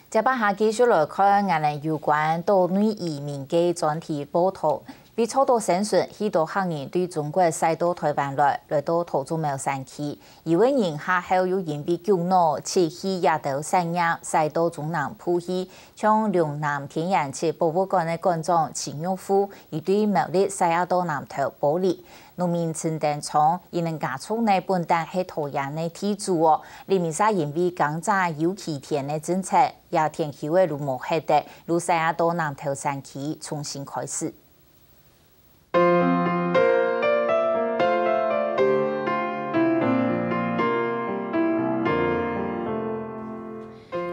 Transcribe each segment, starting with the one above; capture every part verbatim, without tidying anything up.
接下下繼續來看𠊎等有關島內移民个專題報導。為做到生存，許多客人對中國徙到臺灣來，來到桃竹苗山區。有个人下後又因為焗惱、失去這兜產業，徙到中南部去。像龍南天然植博物館个館長徐玉富，佢對苗栗徙啊到南投埔里。農民陳登聰，佢等家族呢本旦係桃園个地主哦，這面煞因為耕者有期田个政策， 這田坵仔就無歇得，就徙啊到南投山區重新開始。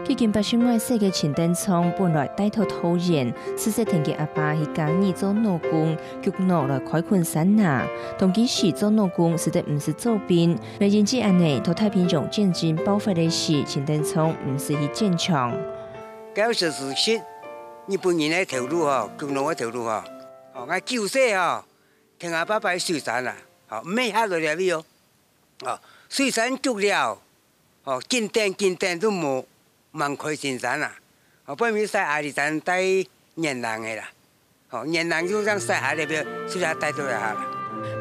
既經八十外歲个陳登聰，本來戴在桃園，四十天个阿爸去嘉義做老公， 焗惱來開墾山林。當其時做老公，使得毋使做兵，也因為恁呢，在太平洋戰爭爆發个時，陳登聰毋使去戰場。該時時期，日本人个頭路吼，焗惱个頭路吼，哦，𠊎九歲吼，聽阿爸爸去水產啊，吼，毋係下落這位哦，哦，水產焗了，哦，緊等緊等都無，吂開新山啊，哦，分明徙阿里山帶元朗个啦。 吼，元朗就恁徙下來，就就帶到這下啦。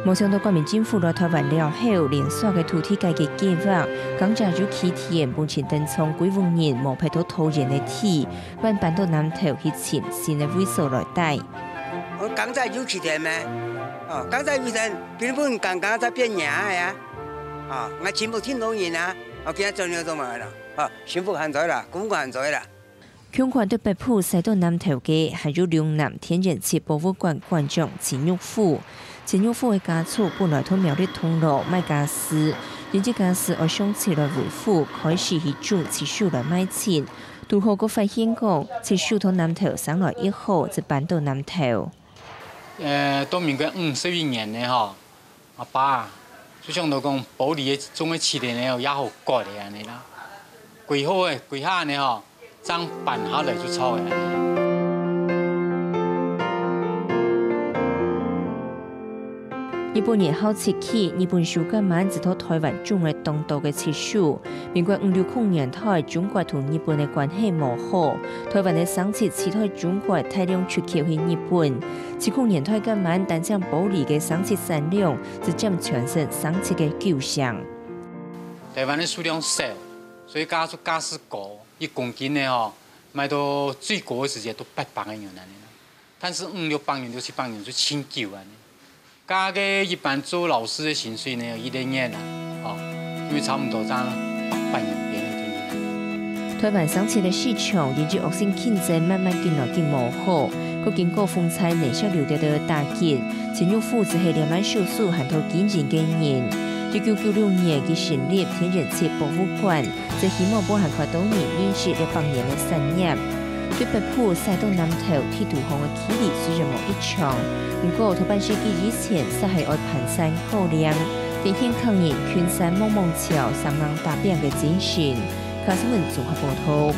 無想到國民政府來臺灣了後，連續个土地改革計畫，耕者有期田，分陳登聰歸屋人無別到桃園个地，還搬到南投去尋新个位所來戴。哦，耕者有期田咩？哦，耕者有田，根本耕耕才變野个啊！哦，𠊎親目聽到人啊，哦，今日做牛做馬啦，哦，幸福還在啦，公公還在啦。 共款對北埔徙到南投个，還有龍南天然植博物館館長徐玉富。徐玉富个家族本來在苗栗銅鑼賣家私，因為家私愛上市來維護，開始去種檳樹來賣檳。堵好過發現講，檳樹在南投生來已好，就搬到南投。 呃，到民國五十一年呢吼，阿爸啊，就想到講埔里个種个檳榔呢，也好割个恁呢啦。歸好个，歸下呢吼，正搬下來就著个恁呢。日本人好檳榔，日本收割滿就在臺灣種了當多个檳樹。 民國五六空年代，中國同日本个關係無好，臺灣个生檳取代中國大量出口去日本。七空年代該滿，單淨埔里个生檳產量，就佔全省生檳个九成。臺灣个數量少，所以價數價數高，一公斤个吼，賣到最高个時節都八百个銀恁呢。但是五六百銀、六七百銀就盡久恁呢。 加个一般做老師个薪水呢，一個月啊，吼，因為差毋多正百元邊个天天。臺灣生檳个市場因為惡性競爭，慢慢緊來緊無好，閣經過風災泥石流个打擊，徐玉富就係這滿少數還在經營个人。一九九六年，佢成立天然植博物館，就希望分還較多人認識這百年个產業。 對北埔徙到南投，地圖項个距離雖然無異長，毋過在半世紀以前，煞係愛攀山過嶺，展現客人ขึ้น山望望橋、生猛打拚个精神。卡斯文綜合報導。